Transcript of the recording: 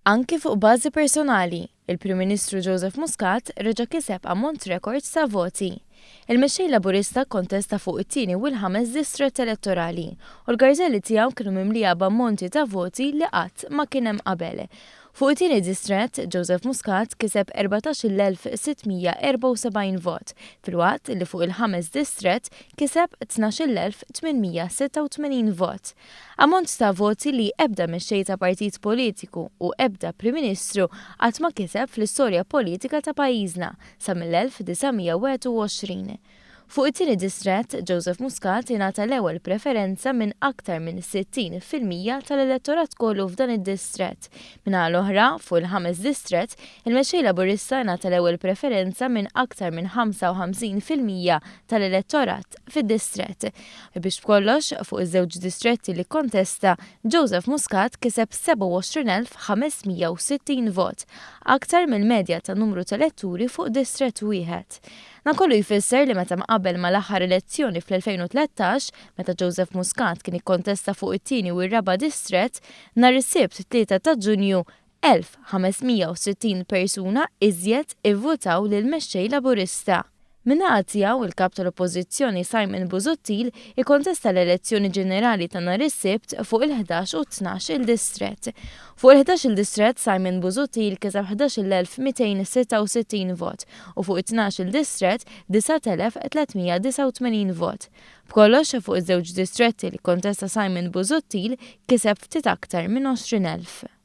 Anki fuq bażi personali, il-Prim Ministru Joseph Muscat reġa' kiseb ammont rekord ta' voti. Il-Mexxej Laburista kkontesta fuq it-tieni u l-ħames distrett elettorali u l-garżelli tiegħu kienu mimlija b'ammonti ta' voti li qatt ma kien hemm qabel. Fuq it-tieni distrett, Joseph Muscat kiseb 14,674 vot, filwaqt li fuq il-ħames distrett kiseb 12,886 vot. Ammont ta' voti li ebda mexxej ta' partit politiku u ebda Prim Ministru qatt ma kiseb fl-istorja politika ta' pajjiżna sa mill-1921. Fuq it-tieni distrett, Joseph Muscat ingħata l-ewwel preferenza minn aktar minn 60% tal-elettorat kollu f'dan id-distrett. Min-naħa l-oħra, fuq il-ħames distrett, il-Mexxej Laburista ingħata l-ewwel preferenza minn aktar minn 55% tal-elettorat fid-distrett. Biex b'kollox, fuq iż-żewġ distretti li kkontesta, Joseph Muscat kiseb 27,560 vot, aktar mill-medja ta' numru ta' eletturi fuq distrett wieħed. Dan kollu jfisser li meta mqabbel mal-aħħar elezzjoni fl-2013, meta Joseph Muscat kien ikkontesta fuq it-tieni u r-raba' distrett, nhar is-Sibt 3 ta' Ġunju, 1,560 persuna iżjed ivvutaw lill-Mexxej Laburista. Min-naħa tiegħu, il-Kap tal-Oppożizzjoni Simon Busuttil ikkontesta l-elezzjoni ġenerali ta' nhar is-Sibt fuq il-ħdax u t-tnax-il distrett. Fuq il-ħdax-il distrett Simon Busuttil kiseb 11,266 vot u fuq it-tnax-il distrett 9,389 vot. B'kollox, fuq iż-żewġ distretti li kkontesta Simon Busuttil kiseb ftit aktar minn 20,000.